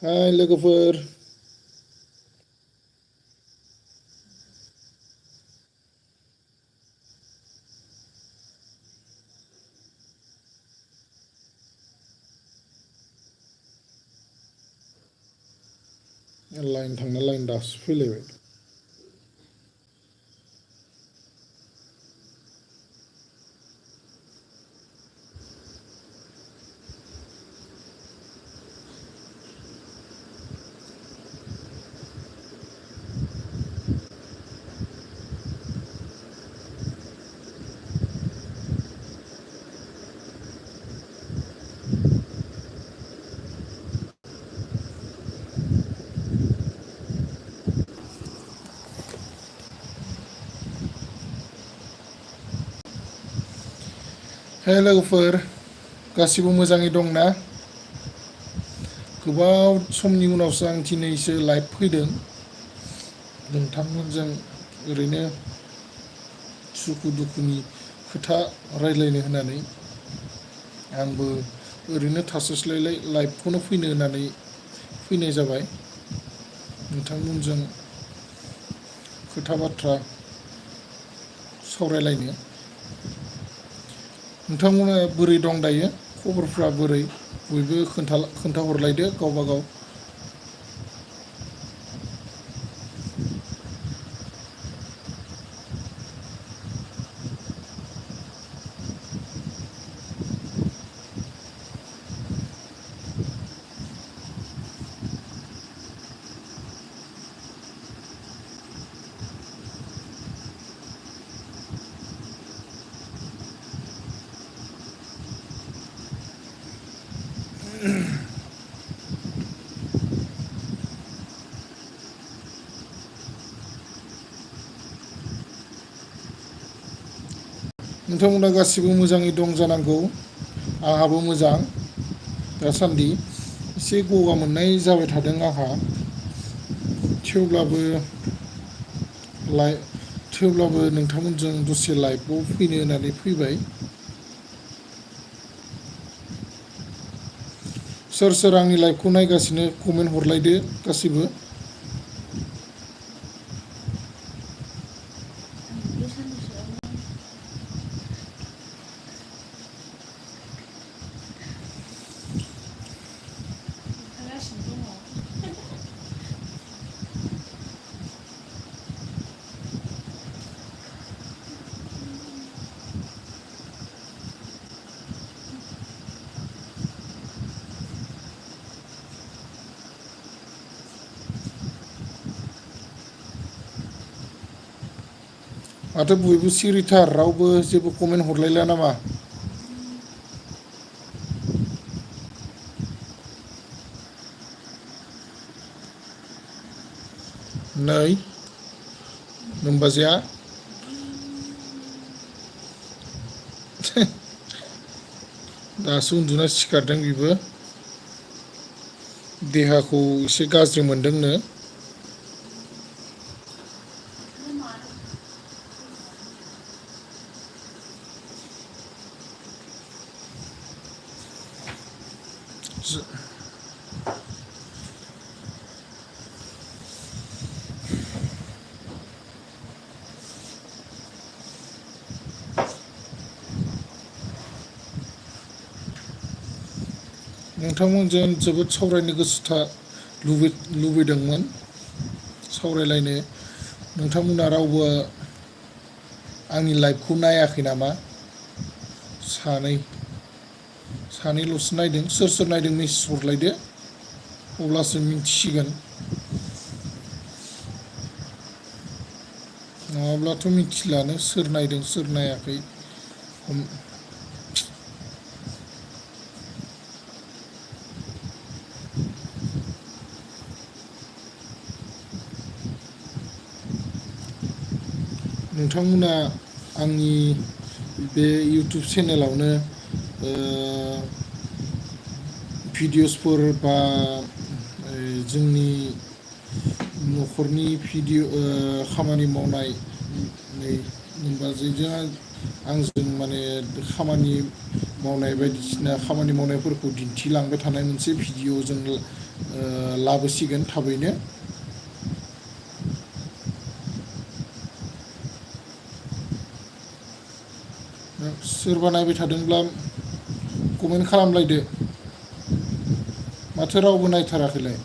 हाय लोगोफोर लाइन थांना लाइन दासो फैलायबाय हे लोगोफोर गासिबो मोजाङै दंना गोबाव समनि उनावसो आं दिनैसो लाइभ फैदों नोंथांमोनजों ओरैनो सुखु दुखुनि खोथा रायज्लायनो होननानै आंबो ओरैनो थास्लायस्लाय लाइभखौनो फैनो होननानै फैनाय जाबाय नोंथांमोनजों खोथा बाथ्रा सावरायलायनो नोंथांमोना बोरै दं दायो खबरफ्रा बोरै बयबो खोन्थाहरलायदो गावबा गाव नोंथांमोना गासिबो मोजाङै दं जानांगौ आंहाबो मोजां दासान्दि एसे गगा मोननाय जाबाय थादों आंहा थेवब्लाबो नोंथांमोनजों दसे लाइभआव फैनो होननानै फैबाय सोर सोर आंनि लाइभखौ नायगासिनो कमेन्ट हरलायदो गासिबो माथो बयबो सिरिथार रावबो जेबो कमेन्ट हरलायला नामा नै नोमबाजैया दासो उन्दुना सिखारदों बिबो देहाखौ एसे गाज्रि मोनदोंनो नोंथांमोनजों जोबोद सावरायनो लुबैदोंमोन सावरायलायनो नोंथांमोना रावबो आंनि लाइभखौ नायाखै नामा सानैल'सो नायदों सोर सोर नायदों मेसेज हरलायदो अब्लासो मिन्थिसिगोन नङाब्लाथ' मिथिलानो सोर नायदों सोर नायाखै नोंथांमोना आंनि बे इउटुब चेनेलावनो भिडिअसफोर बा जोंनि न'खरनि खामानि मावनाय नै नोमबाजैजों आंजों माने खामानि मावनाय बायदिसिना खामानि मावनायफोरखौ दिन्थिलांबाय थानाय मोनसे भिडिअ जों लाबोसिगोन थाबैनो। सोरबा नायबाय थादोंब्ला कमेन्ट खालामलायदो। माथो रावबो नायथाराखैलाय?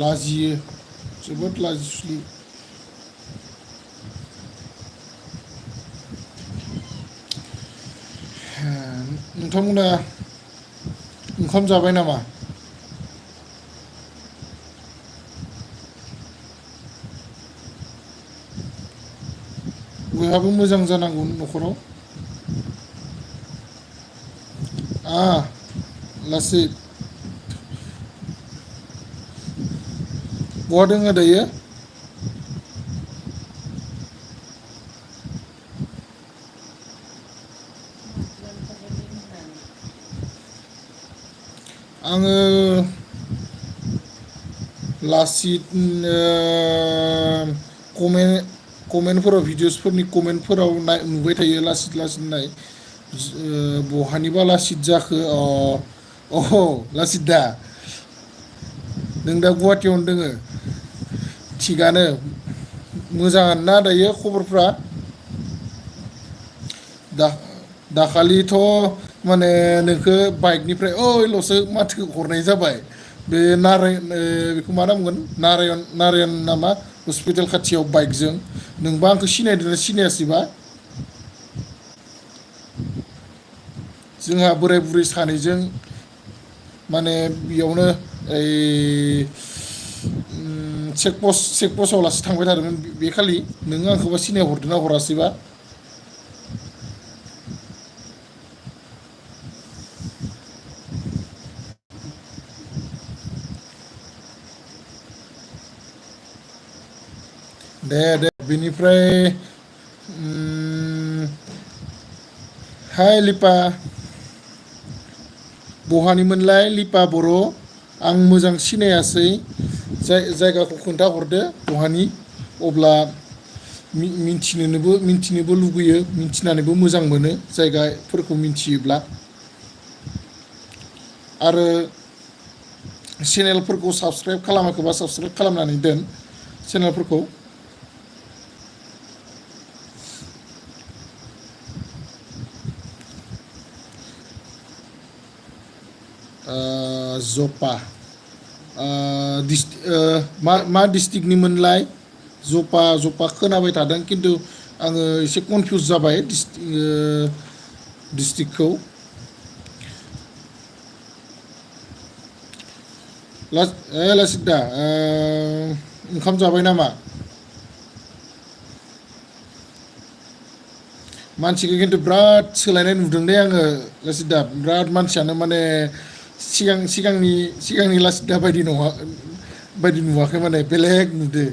लाजियो, जोबोद लाजिसुलि। नोंथांमोना ओंखाम जाबाय नामा? बयहाबो मोजां जानांगौ न'खराव। लासै बहा दोङो दायो? आङो लासित कमेन्टफोराव भिडिअसफोरनि कमेन्टफोराव नुबाय थायो लासैत लासैत नाय। बहानिबा लासित जाखो? लासित दा नों दा गुवाहाटियावनो दोङो? थिगानो मोजाङानो ना दायो खबरफ्रा? दाखालिथ' माने नोंखो बाइकनिफ्राय ओइल'सो माथो हरनाय जाबाय। बे बेखौ मा नाम बुंगोन नारायण नामा हस्पिटाल खाथियाव बाइकजों। नोंबा आंखौ सिनायदोंना सिनायासैबा? जोंहा बोराय बुरै सानैजों माने बेयावनो ओइ चेक पस्टआव लासो थांबाय थादोंमोन बे खालि। नोङो आंखौबा सिनाय हरदोंना हरासैबा? दे बेनिफ्राय हाय लिपा, बहानिमोनलाय लिपा बर'? आं मोजां सिनायासै। जायगाखौ खोन्थाहरदो बहानि, अब्ला मिन्थिनोबो लुगैयो, मिन्थिनानैबो मोजां मोनो जायगाफोरखौ मिन्थियोब्ला। आरो चेनेलफोरखौ साबसक्राइब खालामाखैबा साबसक्राइब खालामनानै दोन चेनेलफोरखौ। जपा मा डिस्ट्रिक्टनिमोनलाय? जपा खोनाबाय थादों खिन्थु आङो एसे कनफिउस जाबाय डिस्ट्रिक्टखौ। लासित दा ओंखाम जाबाय नामा? मानसिखौ खिन्थु बिराद सोलायनाय नुदों दे आङो लासित दा। बिराद मानसियानो माने सिगांनि लासित दा बायदि नङा, बायदि नुवाखै माने बेलेग नुदो।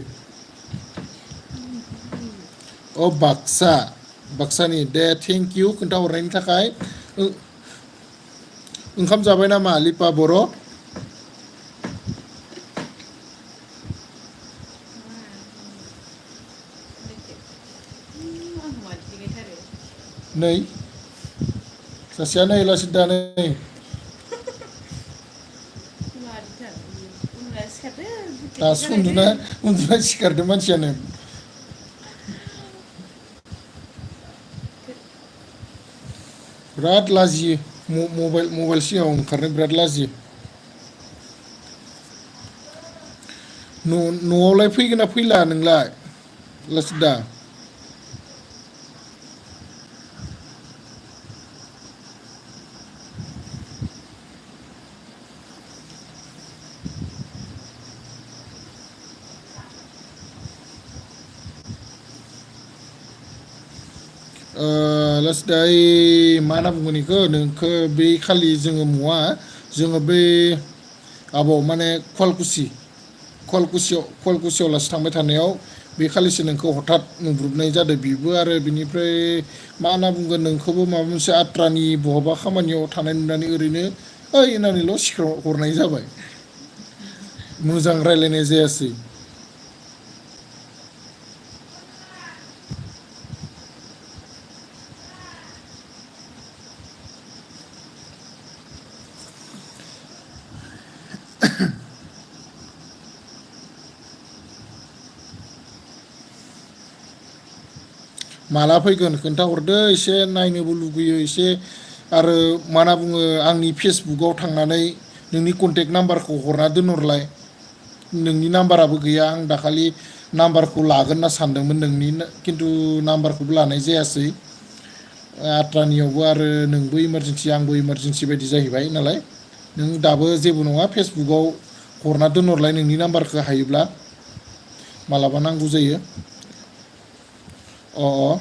बाक्सानि दे थेंक इउ खोन्थाहरनायनि थाखाय। ओंखाम जाबाय नामा लिपा बर'? नै सासेया नै लासित दा नै दासो उन्दुना सिखारदों मानसियानो। बिराद लाजियो मबाइल सिगाङाव ओंखारनो बिराद लाजियो। न'आवलाय फैगोन ना फैला नोंलाय लासित दा? लासित दा मा होनना बुंगोन बेखौ नोंखौ बै खालि जोङो बै माने खवालकुसियाव लासो थांबाय थानायाव बे खालिसो नोंखौ हथात नुब्रबनाय जादों बेबो। आरो बिनिफ्राय मा होनना बुंगोन, नोंखौबो माबा मोनसे आथ्रानि बहाबा खामानियाव थानाय नुनानै ओरैनो होननानैल' हरनाय जाबाय। मोजां रायज्लायनाय जायासै। माला फैगोन खोन्थाहरदो एसे नायनोबो लुगैयो एसे आरो मा होनना बुङो आंनि फेसबुकाव थांनानै नोंनि कन्टेक्ट नाम्बारखौ हरना दोनहरलाय नोंनि नाम्बाराबो गैया आं दाखालि नाम्बारखौ लागोन होनना सानदोंमोन नोंनि खिन्थु नाम्बारखौबो लानाय जायासै आद्रानियावबो आरो नोंबो इमारजेन्सि आंबो इमारजेन्सि बायदि जाहैबाय नालाय नों दाबो जेबो नङा फेसबुकाव हरना दोनहरलाय नोंनि नाम्बारखौ हायोब्ला मालाबा नांगौ जायो अ अ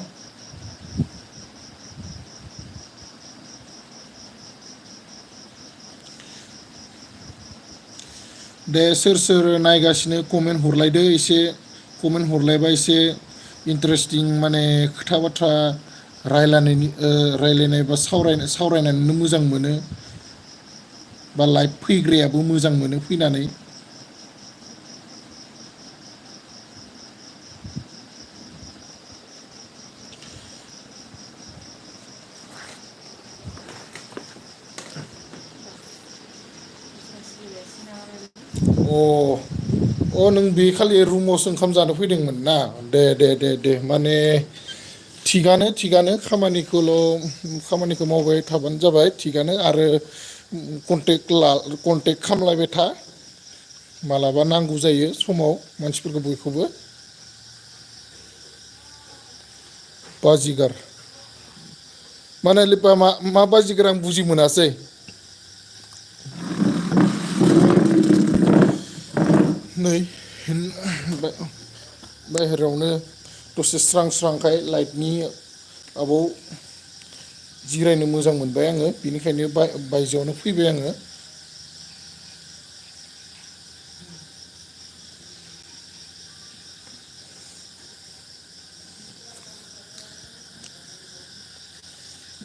दे सोर सोर नायगासिनो कमेन्ट हरलायदो एसे कमेन्ट हरलायबा एसे इन्टारेस्टिं माने खोथा बाथ्रा रायलायनाय बा सावरायनानैनो मोजां मोनो बा लाइभ फैग्रायाबो मोजां मोनो फैनानै अ अ नों बे खालि रुमावसो ओंखाम जानो फैदोंमोन ना दे दे दे दे माने थिगानो खामानिखौ मावबाय थाबानो जाबाय थिगानो आरो कन्टेक्ट खालामलायबाय था मालाबा नांगौ जायो समाव मानसिफोरखौ बयखौबो बाजिगार माने मा बाजिगार आं बुजि मोनासै नै बाहेरायावनो दसे स्रां स्रांखाय लाइटनि आबाव जिरायनो मोजां मोनबाय आङो बेनिखायनो बायजोआवनो फैबाय आङो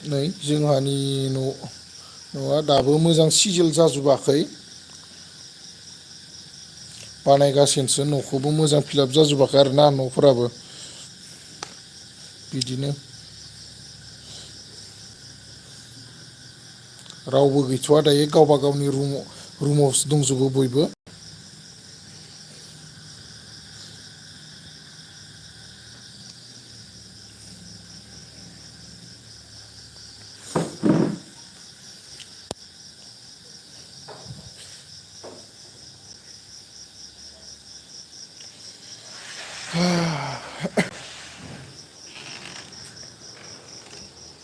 नै जोंहानि न'आ दाबो मोजां सिजोल जाजोबाखै बानायगासिनोसो न'खौबो मोजां फिलाप जाजोबाखै आरो ना न'फोराबो बिदिनो रावबो गैथ'वा दायो गावबा गावनि रुमावसो दंजोबो बयबो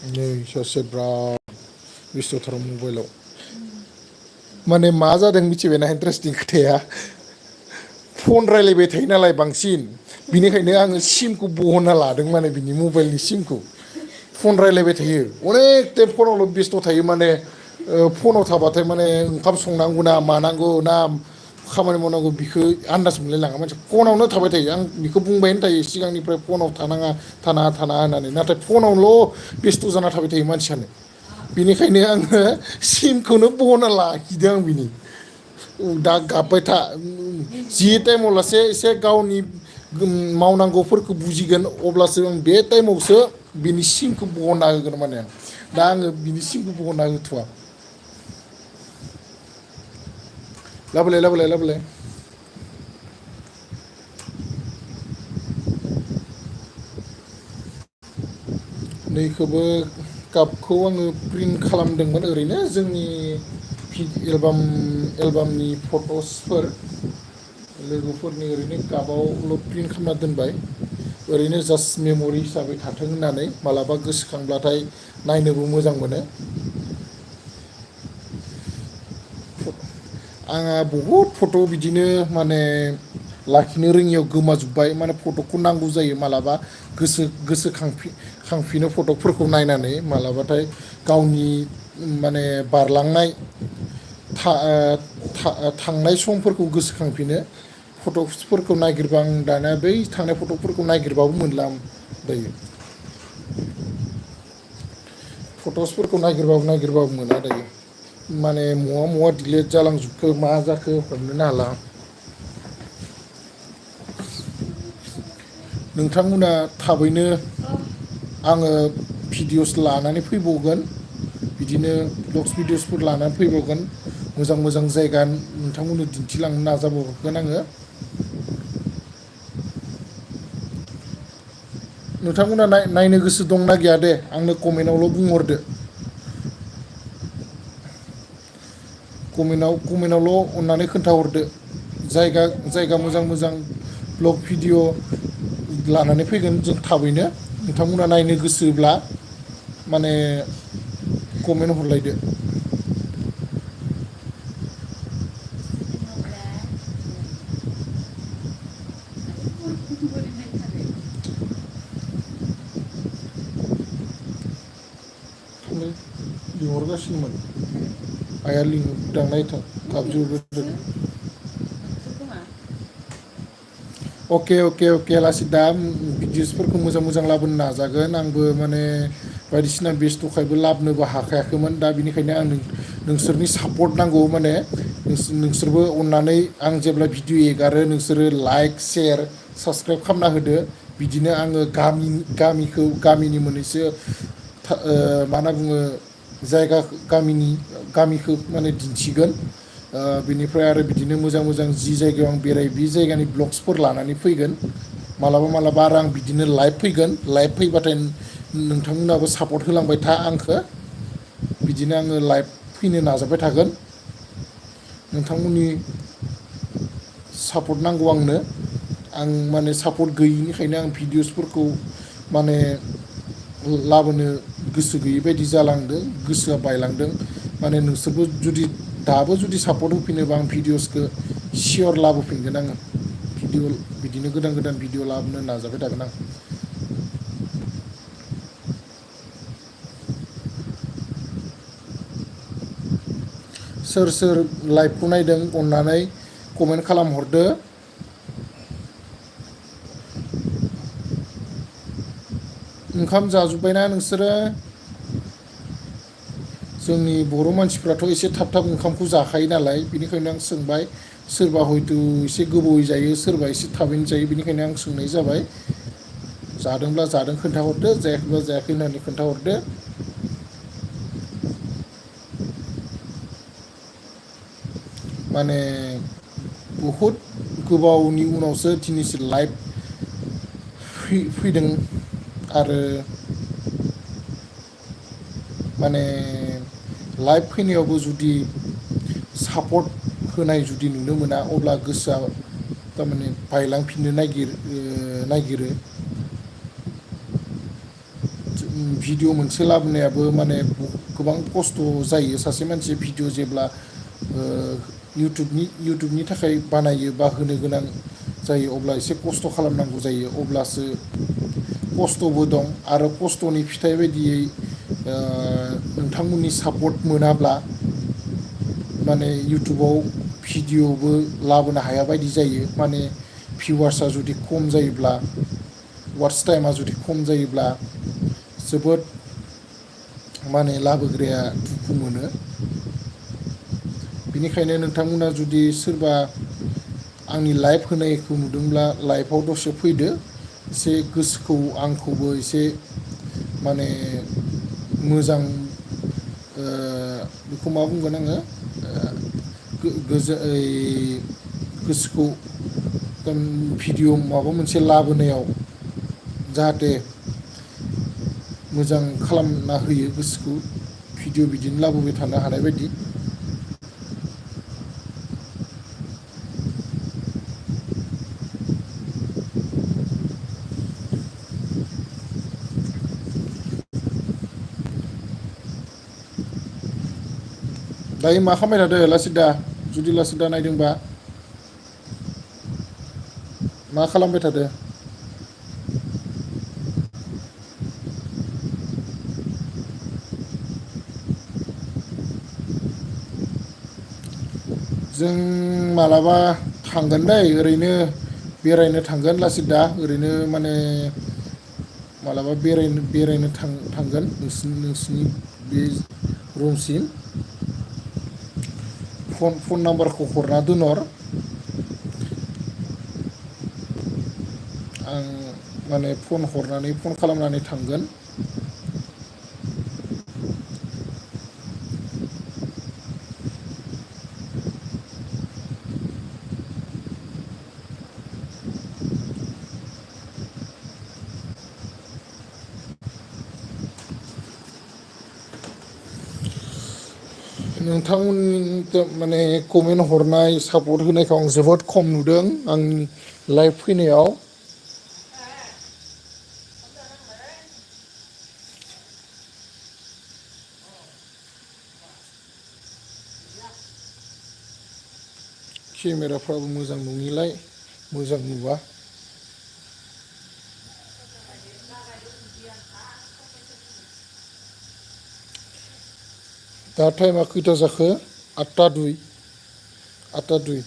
नै सासे बिराद बेस्थ'थार मबाइलाव माने मा जादों मिथिबायना इन्टारेस्टिं खोथाया फन रायलायबाय थायो नालाय बांसिन बिनिखायनो आङो सिमखौ बहनना लादों माने बिनि मबाइलनि सिमखौ फन रायलायबाय थायो अनेक टाइम फनावल' बेस्थ' थायो माने फनाव थाबाथाय माने ओंखाम संनांगौ ना मानांगौ ना खामानि मावनांगौ बिखौ आन्दाज मोनलायलाङा मानसि फनावनो थाबाय थायो आं बेखौ बुंबायानो थायो सिगांनिफ्राय फनाव थानाङा होननानै नाथाय फनावल' बेस्थ' जाना थाबाय थायो मानसियानो बेनिखायनो आङो सिमखौनो बहना लाखिदों आं बिनि दा गाबबाय था जि टाइमाव लासे एसे गावनि मावनांगौफोरखौ बुजिगोन अब्लासो आं बे टाइमावसो बिनि सिमखौ बहनना होगोन माने आं दा आङो बिनि सिमखौ बहनना होथ'वा लाबोलाय नैखौबो कापखौ आङो प्रिन्ट खालामदोंमोन ओरैनो जोंनि एलबामनि फट'सफोर लोगोफोरनि ओरैनो कापावल' प्रिन्ट खालामना दोनबाय ओरैनो जास्ट मेम'रि हिसाबै थाथों होननानै मालाबा गोसोखांब्लाथाय नायनोबो मोजां मोनो आंहा बहुद फट' बिदिनो माने लाखिनो रोङियाव गोमाजोब्बाय माने फट'खौ नांगौ जायो मालाबा गोसोखांफिनो फटकफोरखौ नायनानै मालाबाथाय गावनि माने बारलांनाय थांनाय समफोरखौ गोसोखांफिनो फट'सफोरखौ नागिरबा आं दानिया बै थांनाय फट'फोरखौ नागिरबाबो मोनला आं दायो फट'सफोरखौ नागिरबाबो मोना दायो माने महा डिलेट जालांजोबखो मा जाखो हमनोनो हाला नोंथांमोना थाबैनो आङो भिडिअ'स लानानै फैबावगोन बिदिनो ब्लग्स भिडिअ'सफोर लानानै फैबावगोन मोजां मोजां जायगा नोंथांमोननो दिन्थिलांनो नाजाबावगोन आङो नोंथांमोना नायनो गोसो दंना गैया दे आंनो कमेन्टआवल' बुंहरदो। कमेन्टआवल' अननानै खोन्थाहरदो। जायगा मोजां मोजां ब्लग भिडिअ लानानै फैगोन जों थाबैनो नोंथांमोना नायनो गोसोब्ला माने कमेन्ट हरलायदो। लिंहरगासिनोमोन आइया लिंहरदां गाबज्रिहरग्रोदों। अके लासै दा भिडिअसफोरखौ मोजां मोजां लाबोनो नाजागोन आंबो माने बायदिसिना बेस्थ'खायबो लाबोनोबो हाखायाखैमोन दा बिनिखायनो आं नोंसोरनि सापर्ट नांगौ माने नोंसोरबो अननानै आं जेब्ला भिडिअ एगारो नोंसोरो लाइक शेयार साबसक्राइब खालामना होदो बिदिनो आङो गामिनि मोननैसो मा होनना बुङो जायगा गामिखौ माने दिन्थिगोन। बिनिफ्राय आरो बिदिनो मोजां मोजां जि जायगायाव आं बेराय बे जायगानि ब्लग्सफोर लानानै फैगोन। मालाबा आरो आं बिदिनो लाइभ फैगोन लाइभ फैबाथाय नोंथांमोनाबो सापर्ट होलांबाय था आंखौ बिदिनो आङो लाइभ फैनो नाजाबाय थागोन। नोंथांमोननि सापर्ट नांगौ आंनो। आं माने सापर्ट गैयिनिखायनो आं भिडिअ'सफोरखौ माने लाबोनो गोसो गैयै बायदि जालांदों गोसोआ बायलांदों। माने नोंसोरबो दाबो जुदि सापर्ट होफिनोबा आं भिडिअ'सखौ सियर लाबोफिनगोन आङो। बिदिनो गोदान गोदान भिडिअ लाबोनो नाजाबाय थागोन आं। सोर सोर लाइभखौ नायदों अननानै कमेन्ट खालामहरदो। ओंखाम जाजोब्बायना नोंसोरो? जोंनि बर' मानसिफ्राथ' एसे थाब थाब ओंखामखौ जाखायो नालाय बेनिखायनो आं सोंबाय। सोरबा हयथ' एसे गोबावै जायो सोरबा एसे थाबैनो जायो बेनिखायनो आं सोंनाय जाबाय। जादोंब्ला जादों खोन्थाहरदो जायाखैब्ला जायाखै होननानै खोन्थाहरदो। माने बहुद गोबावनि उनावसो दिनैसो लाइभ फैदों आरो माने लाइभ फैनायावबो जुदि सापर्ट होनाय जुदि नुनो मोना अब्ला गोसोआ थारमाने बायलांफिननो नागिरो। भिडिअ मोनसे लाबोनायाबो माने गोबां खस्थ' जायो सासे मानसि भिडिअ जेब्ला इउटुबनि थाखाय बानायो बा होनो गोनां जायो अब्ला एसे खस्थ' खालामनांगौ जायो अब्लासो खस्थ'बो दं आरो खस्थ'नि फिथाइ बायदियै नोंथांमोननि सापर्ट मोनाब्ला माने इउटुबाव भिडिअ'बो लाबोनो हाया बायदि जायो माने भिवार्सआ जुदि खम जायोब्ला वाट्स टाइमा जुदि खम जायोब्ला जोबोद माने लाबोग्राया दुखु मोनो। बिनिखायनो नोंथांमोना जुदि सोरबा आंनि लाइभ होनायखौ नुदोंब्ला लाइभआव दसे फैदो एसे गोसोखौ आंखौबो एसे माने मोजां बेखौ मा बुंगोन आङो गोसोखौ भिडिअ माबा मोनसे लाबोनायाव जाहाथे मोजां खालामना होयो गोसोखौ भिडिअ बिदिनो लाबोबाय थानो हानाय बायदि। दायो मा खालामबाय थादो लासिदा जुदि लासिदा नायदोंबा मा खालामबाय थादो? जों मालाबा थांगोन दै ओरैनो बेरायनो थांगोन लासिदा ओरैनो माने मालाबा बेरायनो थांगोन नोंसिनि बे रुमसिम फन नाम्बारखौ हरना दोनहर आं माने फन खालामनानै थांगोन। नोंथांमोननि माने कमेन्ट हरनाय सापर्ट होनायखौ आं जोबोद खम नुदों आंनि लाइभ फैनायाव। केमेराफ्राबो मोजां नङिलाय मोजां नुवा। दा टाइमा खैथा जाखो? 8:02 8:02।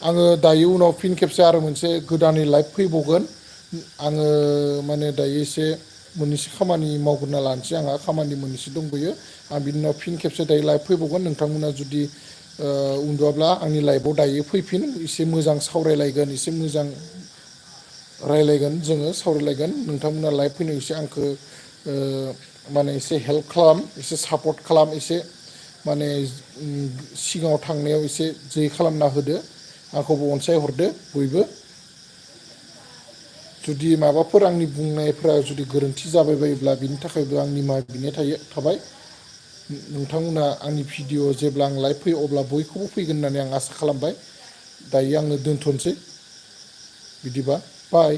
आङो दायो उनाव फिन खेबसे आरो मोनसे गोदानै लाइभ फैबावगोन। आङो माने दायो एसे मोननैसो खामानि मावग्रोना लानोसै, आंहा खामानि मोननैसो दंबोयो। आं बिनि उनाव फिन खेबसे दायो लाइभ फैबावगोन। नोंथांमोना जुदि उन्दुआब्ला आंनि लाइभआव दायो फैफिन, एसे मोजां सावरायलायगोन, एसे मोजां रायलायगोन, जोङो सावरायलायगोन। नोंथांमोना लाइभ फैनायाव एसे आंखौ माने एसे हेल्प खालाम, एसे सापर्ट खालाम, एसे माने सिगाङाव थांनायाव एसे जै खालामना होदो। आंखौबो अनसायहरदो बयबो। जुदि माबाफोर आंनि बुंनायफोरा जुदि गोरोन्थि जाबाय बायोब्ला बिनि थाखायबो आं निमाहा बिनाय थाबाय। नोंथांमोना आंनि भिडिअ जेब्ला आं लाइभ फैयो अब्ला बयखौबो फैगोन होननानै आं आसा खालामबाय। दायो आङो दोनथ'नोसै बिदिबा बाय।